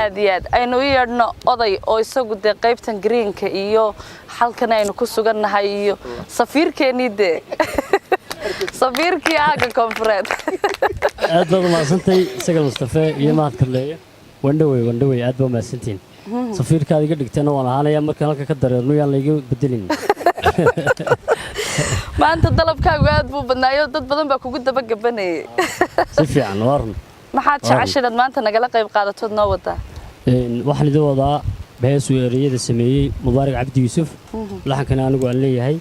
Aad iyo aad aynu u yeedhno oday oo isagu dee qaybtan greenka iyo halkan aynu ku sugannahay iyo safiirkeennii, dee safiirkii aaga koonfureed. Aad baad umahadsantay, Sagal Mustafe iyo Mahad Kadleeye. Wandhawey, wandhawey, aad baa umahadsantihiin. Safiirkaad iga dhigtayna waan ahaanaya markaan halka ka dareerno, yaan layga bedelin. Maanta dalabkaagu aad buu badnaayo, dad badan baa kugu dabagabanayay. Si fiican, waa run. Maxaad jecesha inaad maanta nagala qayb qaadatood noo wadaa? Waxaan idin wadaa hees uu ereyada sameeyey Mubaarak Cabdi Yuusuf, laxankana anigu aan leeyahay,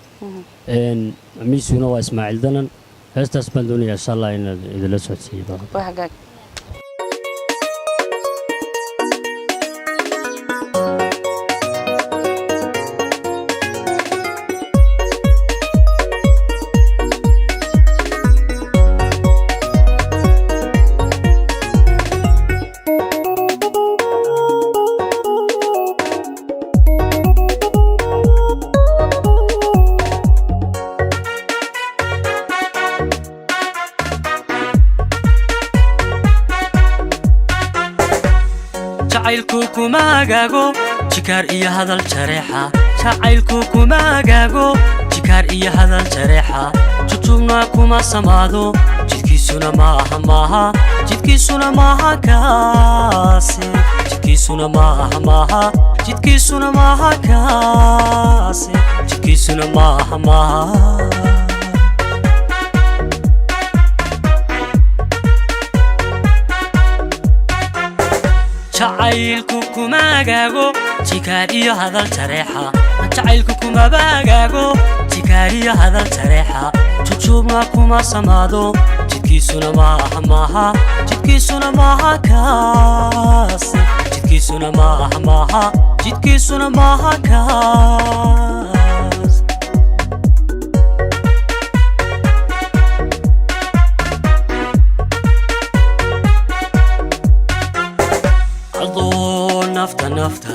miisuguna waa Ismaaciil Danan. Heestaas baan doonayaa, insha Allah, inaan idinla socodsiiyo. Waa hagaag. Jacaylku kuma hagaago jikaar iyo hadal jareexa. Jacaylku kuma hagaago jikaar iyo hadal jareexa. Jujubna kuma samaado, jidkiisuna maaha, maaha, jidkiisuna maaha kaasi. Jidkiisuna maaha, maaha, jidkiisuna maaha kaasi. Jidkiisuna maaha, maaha. Jacaylku kuma hagaago jikaar iyo hadal jareexa. Jacaylku kumaba hagaago jikaar iyo hadal jareexa. Jujubna kuma samaado, jidkiisuna maaha, maaha, jidkiisuna maaha kaasi. Jidkiisuna maaha, maaha, jidkiisuna maaha kaas. Adoo nafta, nafta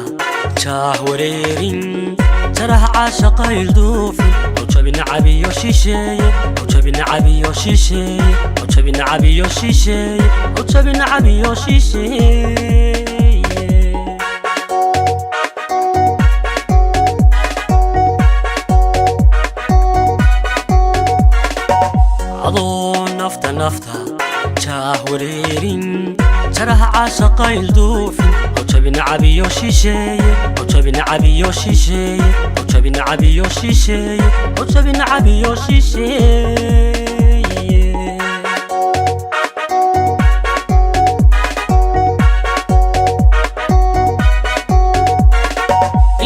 jaah wareerin, jaraha caashaqayl duufin, hawjabi nacabiyo shisheeye, hawjabi nacabiyo shisheeye, hawjabi nacabiyo shisheeye, hawjabi nacabiyo shisheeye. Adoo nafta, nafta jaah wareerin, jaraha caashaqayl duufin, hawjabi nacabiyo shisheeye, hawjabi nacabiyo shisheeye, hawjabi nacabiyo shisheeye, hawjabi nacabiyo shisheeye.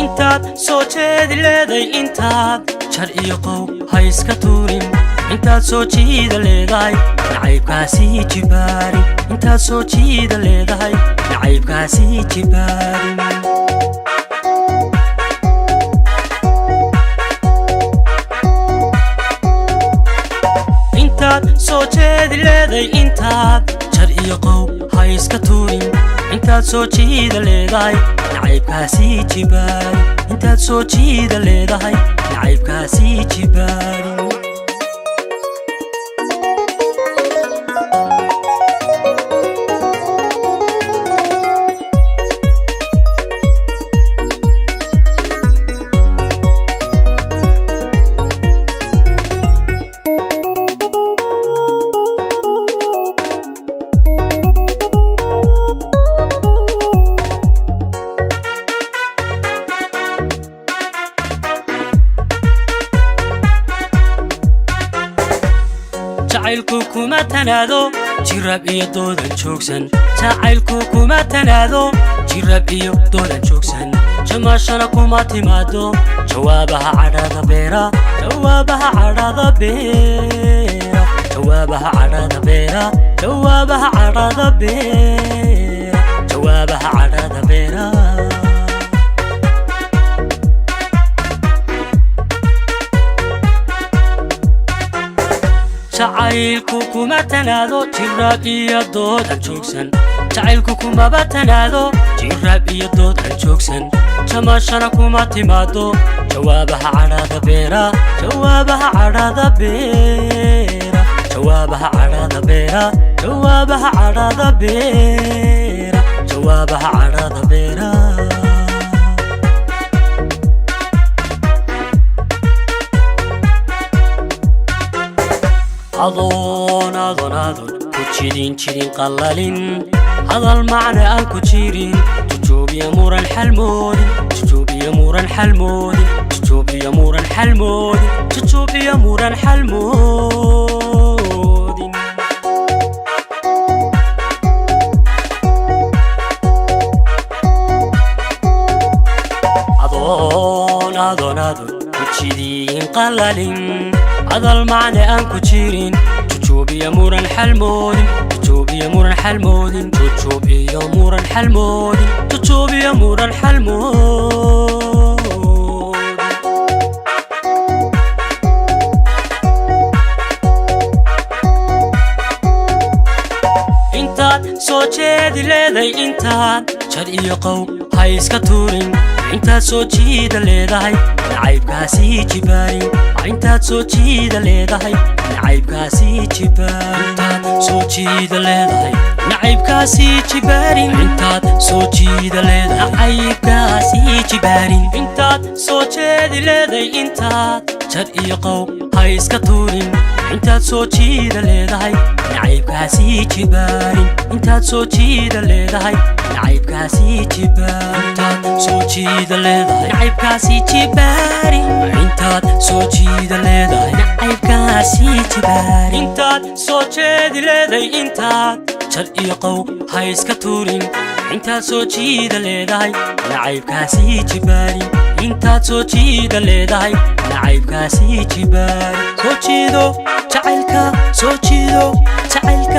Intaad soo jeedi leeday, intaad jar iyo qow ha iska tuurin. Intaad soo jiida leedahay, nacaybkaasii jibaarin. Intaad soo jiida leedahay, nacaybkaasii jibaarin. Intaad soo jeedi leeday, intaad jar iyo qow ha iska tuurin. Intaad soo jiida leedahay, nacaybkaasii jibaarin. Intaad soo jiida leedahay, nacaybkaasii jibaarin. Jacaylku kuma tanaado jirab iyo doodan joogsan. Jacaylku kuma tanaado jirab iyo doodan joogsan. Jamaashana kuma timaado jawaabaha cadhada beera, jawaabaha cadhada beera, jawaabaha cadhada beera, jawaabaha cadhada beera, jawaabaha cadhada beera. Jacaylku kuma tanaado jiraab iyo dood aan joogsan. Jacaylku kumaba tanaado jiraab iyo dood aan joogsan. Jamaashana kuma timaado jawaabaha cadhada beera, jawaabaha cadhada beera, jawaabaha cadhada beera, jawaabaha cadhada beera. Jawaabaha cadhada beera. Adoon adoon adoon ku jidin jidin qallalin, hadal macne aan ku jirin, jujuubiya muran xalmoodin, jujuubiya muran xalmoodin, jujuubiya muran xalmoodin, jujuubiya muran xalmoodin. Adoon adoon adoon ku jidin qallalin, hadal macne aan ku jirin, jujuubiya muran xalmoodin, jujuubiya muran xalmoodin, jujuubiya muran xalmoodin, jujuubiya muran xalmoodin. Intaad soo jeedi leeday, intaad jar iyo qow ha iska tuurin. Intaad soo jiida leedahay, nacaybkaasii jibaarin. Intaad soo jiida leedahay, nacaybkaasii jibaarin. Intaad soo jiida leedahay, nacaybkaasii jibaarin. Intaad soo jiida leedahay, nacaybkaasii jibaarin. Intaad soo jeedi leeday, intaad jar iyo qow ha iska tuurin. Intaad soo jiida leedahay, nacaybkaasii jibaarin. Intaad soo jiida leedahay, nacaybkaasii jibaarin. Intaad soo jiida leedahay, nacaybkaasii jibaarin. Intaad soo jiida leedahay, nacaybkaasii jibaarin. Intaad soo jeedi leeday, intaad jar iyo qow ha iska tuurin. Intaad soo jiida leedahay, nacaybkaasii jibaarin. Intaad soo jiida leedahay, nacaybkaasii jibaarin. Soo jiido jacaylka, soo jiido jacaylka.